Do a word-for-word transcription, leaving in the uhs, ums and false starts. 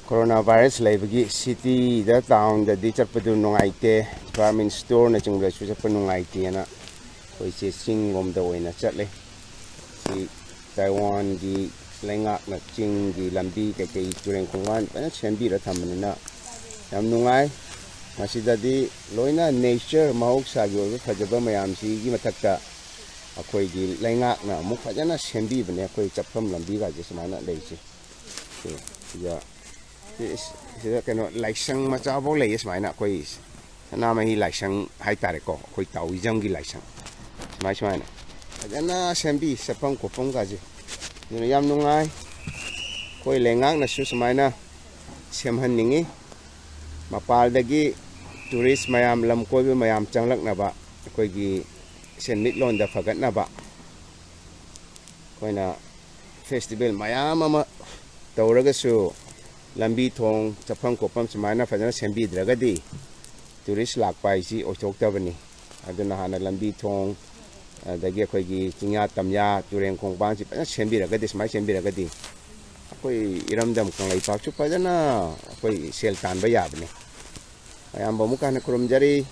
Corona virus ꯂꯩꯕꯒꯤ ꯁꯤꯇꯤꯗ, ꯇꯥꯎꯟꯗꯗꯤ ꯆꯠꯄꯗꯨ ꯅꯨꯡꯉꯥꯏꯇꯦ, ꯗꯤꯄꯥꯔꯠꯃꯦꯟ ꯁ꯭ꯇꯣꯔꯅꯆꯤꯡꯕꯗꯁꯨ ꯆꯠꯄ ꯅꯨꯡꯉꯥꯏꯇꯦꯅ ꯑꯩꯈꯣꯏꯁꯦ ꯆꯤꯡꯂꯣꯝꯗ ꯑꯣꯏꯅ ꯆꯠꯂꯦ꯫ ꯁꯤ ꯇꯥꯏꯋꯥꯟꯒꯤ ꯂꯩꯉꯥꯛꯅ ꯆꯤꯡꯒꯤ ꯂꯝꯕꯤ ꯀꯩꯀꯩ ꯇꯨꯔꯦꯟ ꯈꯣꯡꯕꯥꯟ ꯐꯖꯅ ꯁꯦꯝꯕꯤꯔ ꯊꯝꯕꯅꯤꯅ ꯌꯥꯝ ꯅꯨꯡꯉꯥꯏ꯫ ꯃꯁꯤꯗꯗꯤ ꯂꯣꯏꯅ ꯅꯦꯆꯔ, ꯃꯍꯧꯁꯥꯒꯤ ꯑꯣꯏꯕ ꯐꯖꯕ ꯃꯌꯥꯝꯁꯤꯒꯤ ꯃꯊꯛꯇ ꯑꯩꯈꯣꯏꯒꯤ ꯂꯩꯉꯥꯛꯅ ꯑꯃꯨꯛ ꯐꯖꯅ ꯁꯦꯝꯕꯤꯕꯅꯦ꯫ ꯑꯩꯈꯣꯏ ꯆꯠꯐꯝ ꯂꯝꯕꯤꯒꯁꯦ ꯁꯨꯃꯥꯏꯅ ꯂꯩꯁꯦ꯫ ꯁꯤ, ꯁꯤꯗ, ꯁꯤ, ꯁꯤꯗ ꯀꯩꯅꯣ ꯂꯥꯏꯁꯪ ꯃꯆꯥꯐꯥꯎ ꯂꯩꯌꯦ ꯁꯨꯃꯥꯏꯅ, ꯑꯩꯈꯣꯏ ꯁꯅꯥꯃꯍꯤ ꯂꯥꯏꯁꯪ ꯍꯥꯏꯇꯥꯔꯦꯀꯣ, ꯑꯩꯈꯣꯏ ꯇꯥꯑꯣꯏꯖꯝꯒꯤ ꯂꯥꯏꯁꯪ꯫ ꯁꯨꯃꯥꯏ ꯁꯨꯃꯥꯏꯅ ꯐꯖꯅ ꯁꯦꯝꯕꯤ, ꯆꯠꯐꯝ ꯈꯣꯠꯐꯝꯒꯁꯦ꯫ ꯑꯗꯨꯅ ꯌꯥꯝ ꯅꯨꯡꯉꯥꯏ꯫ ꯑꯩꯈꯣꯏ ꯂꯩꯉꯥꯛꯅꯁꯨ ꯁꯨꯃꯥꯏꯅ ꯁꯦꯝꯍꯟꯅꯤꯡꯉꯤ꯫ ꯃꯄꯥꯜꯗꯒꯤ ꯇꯨꯔꯤꯁ ꯃꯌꯥꯝ, ꯂꯝ ꯀꯣꯏꯕ ꯃꯌꯥꯝ ꯆꯪꯂꯛꯅꯕ, ꯑꯩꯈꯣꯏꯒꯤ ꯁꯦꯟꯃꯤꯠꯂꯣꯟꯗ ꯐꯒꯠꯅꯕ꯫ ꯑꯩꯈꯣꯏꯅ ꯐꯦꯁꯇꯤꯚꯦꯜ ꯃꯌꯥꯝ ꯑꯃ ꯇꯧꯔꯒꯁꯨ ꯂꯝꯕꯤ ꯊꯣꯡ, ꯆꯠꯐꯝ ꯈꯣꯠꯐꯝ ꯁꯨꯃꯥꯏꯅ ꯐꯖꯅ ꯁꯦꯝꯕꯤꯗ꯭ꯔꯒꯗꯤ ꯇꯨꯔꯤꯁ ꯂꯥꯛꯄ ꯍꯥꯏꯁꯤ ꯑꯣꯏꯊꯣꯛꯇꯕꯅꯤ꯫ ꯑꯗꯨꯅ ꯍꯥꯟꯅ ꯂꯝꯕꯤ ꯊꯣꯡ, ꯑꯗꯒꯤ ꯑꯩꯈꯣꯏꯒꯤ ꯆꯤꯡꯌꯥ ꯇꯝꯌꯥ, ꯇꯨꯔꯦꯟ ꯈꯣꯡꯕꯥꯟꯁꯤ ꯐꯖꯅ ꯁꯦꯝꯕꯤꯔꯒꯗꯤ, ꯁꯨꯃꯥꯏꯅ ꯁꯦꯝꯕꯤꯔꯒꯗꯤ ꯑꯩꯈꯣꯏ ꯏꯔꯝꯗꯝ ꯀꯪꯂꯩꯄꯥꯛꯁꯨ ꯐꯖꯅ ꯑꯩꯈꯣꯏ ꯁꯦꯜ ꯇꯥꯟꯕ ꯌꯥꯕꯅꯤ꯫ ꯃꯌꯥꯝꯕꯨ ꯑꯃꯨꯛ ꯍꯟꯅ ꯈꯨꯔꯨꯝꯖꯔꯤ꯫